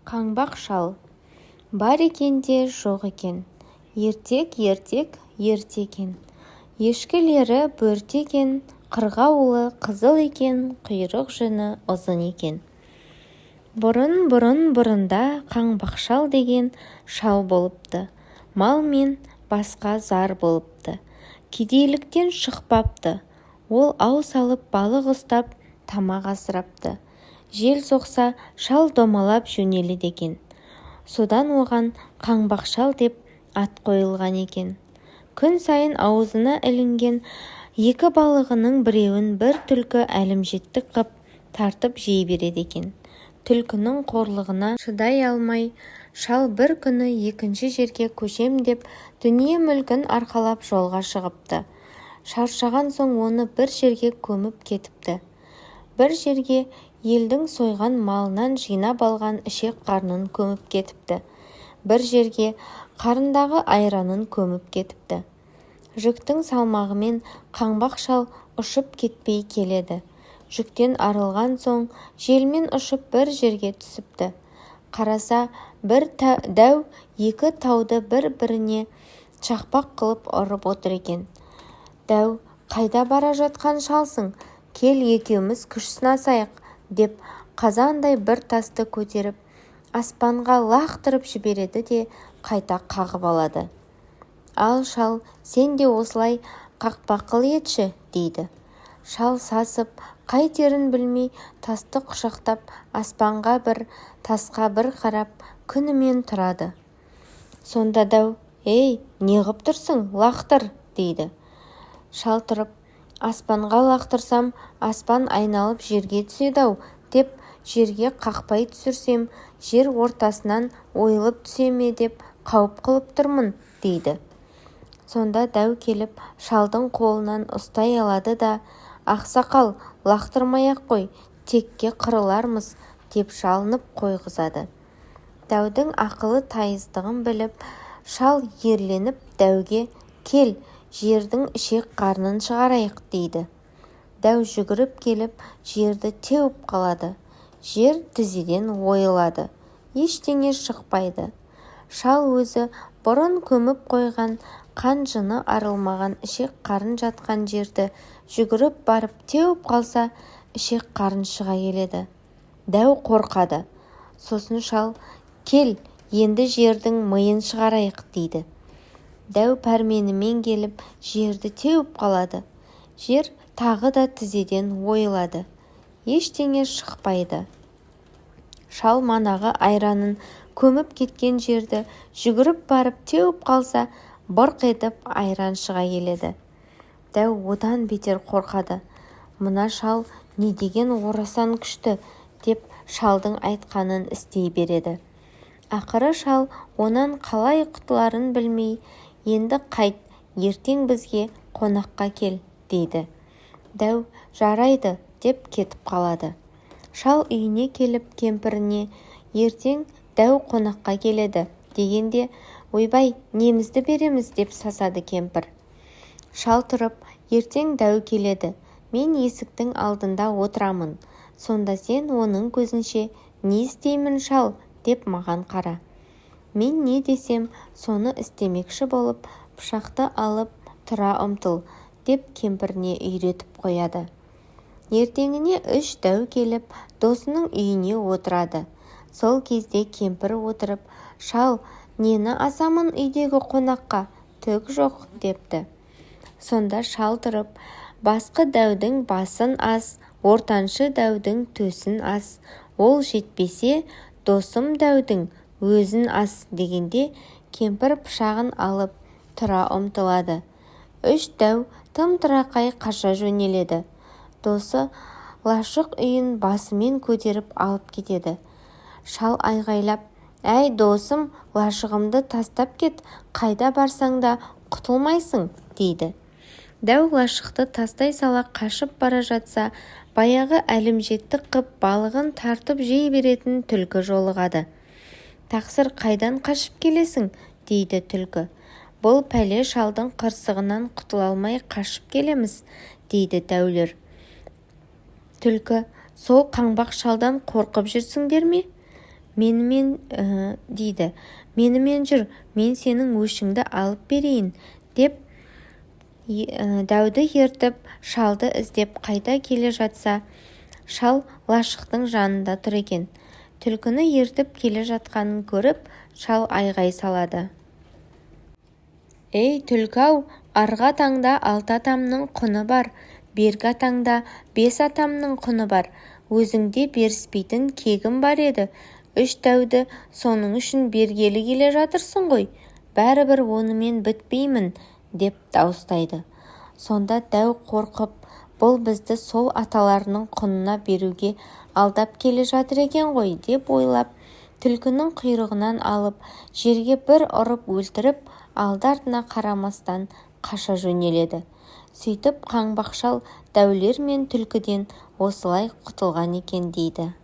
Қаңбақ шал. Бар екен де, жоқ екен, ертек ертек ерте екен, ешкілері бөрте екен, қырғауылы қызыл екен, құйрық жүні ұзын екен. Бұрын-бұрын-бұрында Қаңбақ шал деген шал болыпты. Мал мен басқа зар болыпты. Кедейліктен шықпапты. Ол ау салып, балық ұстап, тамақ асырапты. Жел соқса, шал домалап жөнеледі екен. Содан оған Қаңбақ шал деп ат қойылған екен. Күн сайын аузына ілінген екі балығының біреуін бір түлкі әлімжеттік қып тартып жей береді екен. Түлкінің қорлығына шыдай алмай, шал бір күні екінші жерге көшем деп, дүние-мүлкін арқалап жолға шығыпты. Шаршаған соң оны бір жерге көміп кетіпті. Бір жерге елдің сойған малынан жинап алған ішек-қарнын көміп кетіпті. Бір жерге қарындағы айранын көміп кетіпті. Жүктің салмағымен Қаңбақ шал ұшып кетпей келеді. Жүктен арылған соң желмен ұшып бір жерге түсіпті. Қараса, бір дәу екі тауды бір-біріне шақпақ қылып ұрып отыр екен. Дәу: «Қайда бара жатқан шалсың? Кел, екеуміз күш сынасайық», – деп, қазандай бір тасты көтеріп, аспанға лақтырып жібереді де, қайта қағып алады. «Ал, шал, сен де осылай қақпақыл етші», – дейді. Шал сасып, қайтерін білмей, тасты құшақтап, аспанға бір, тасқа бір қарап, күнімен тұрады. Сонда дәу: «Ей, неғып тұрсың? Лақтыр», – дейді. Шал тұрып: «Аспанға лақтырсам, аспан айналып жерге түседі-ау деп, жерге қақпай түсірсем, жер ортасынан ойылып түсе ме деп қауіп қылып тұрмын», – дейді. Сонда дәу келіп, шалдың қолынан ұстай алады да: «Ақсақал, лақтырмай-ақ қой, текке қырылармыз», – деп жалынып қойғызады. Дәудің ақылы тайыздығын біліп, шал ерленіп дәуге: «Кел, жердің ішек-қарнын шығарайық», – дейді. Дәу жүгіріп келіп, жерді теуіп қалады. Жер тізеден ойылады, ештеңе шықпайды. Шал өзі бұрын көміп қойған, қан-жыны арылмаған ішек-қарын жатқан жерді жүгіріп барып теуіп қалса, ішек-қарын шыға келеді. Дәу қорқады. Сосын шал: «Кел, енді жердің миын шығарайық», – дейді. Дәу пәрменімен келіп, жерді теуіп қалады. Жер тағы да тізеден ойылады, ештеңе шықпайды. Шал манағы айранын көміп кеткен жерді жүгіріп барып теуіп қалса, бырқ етіп айран шыға келеді. Дәу одан бетер қорқады. «Мына шал не деген орасан күшті», – деп, шалдың айтқанын істей береді. Ақыры шал онан қалай құтыларын білмей: «Енді қайт, ертең бізге қонаққа кел», – дейді. Дәу: «Жарайды», – деп кетіп қалады. Шал үйіне келіп, кемпіріне: «Ертең дәу қонаққа келеді», – дегенде, «Ойбай, немізді береміз?» – деп сасады кемпір. Шал тұрып: «Ертең дәу келеді, мен есіктің алдында отырамын. Сонда сен оның көзінше "Не істеймін, шал?" деп маған қара. Мен не десем, соны істемекші болып, пышақты алып тұра ұмтыл», – деп кемпіріне үйретіп қояды. Ертеңіне үш дәу келіп, досының үйіне отырады. Сол кезде кемпір отырып: «Шал, нені асамын үйдегі қонаққа? Түк жоқ», – депті. Сонда шал тұрып: «Басқы дәудің басын ас, ортаншы дәудің төсін ас, ол жетпесе, досым дәудің өзін ас», – дегенде, кемпір пышағын алып тұра ұмтылады. Үш дәу тым-тырақай қаша жөнеледі. Досы лашық үйін басымен көтеріп алып кетеді. Шал айғайлап: «Әй, досым, лашығымды тастап кет, қайда барсаң да құтылмайсың», – дейді. Дәу лашықты тастай сала қашып бара жатса, баяғы әлімжеттік қып балығын тартып жей беретін түлкі жолығады. «Тақсыр, қайдан қашып келесің?» – дейді түлкі. «Бұл пәле шалдың қырсығынан құтыла алмай қашып келеміз», – дейді дәулер. Түлкі: «Сол Қаңбақ шалдан қорқып жүрсіңдер ме? Менімен, дейді, менімен жүр, мен сенің өшіңді алып берейін, деп дәуді ертіп, шалды іздеп қайта келе жатса, шал лашықтың жанында тұр екен. Түлкіні ертіп келе жатқанын көріп, шал айғай салады: «Ей, түлкі-ау, арғы атаңда алты атамның құны бар, бергі атаңда бес атамның құны бар, өзіңде беріспейтін кегім бар еді, үш дәуді соның үшін бергелі келе жатырсың ғой, бәрібір онымен бітпеймін», – деп дауыстайды. Сонда дәу қорқып, бұл бізді сол аталарының құнына беруге алдап келе жатыр екен ғой деп ойлап, түлкінің құйрығынан алып, жерге бір ұрып өлтіріп, алды-артына қарамастан қаша жөнеледі. Сөйтіп, Қаңбақ шал дәулер мен түлкіден осылай құтылған екен дейді.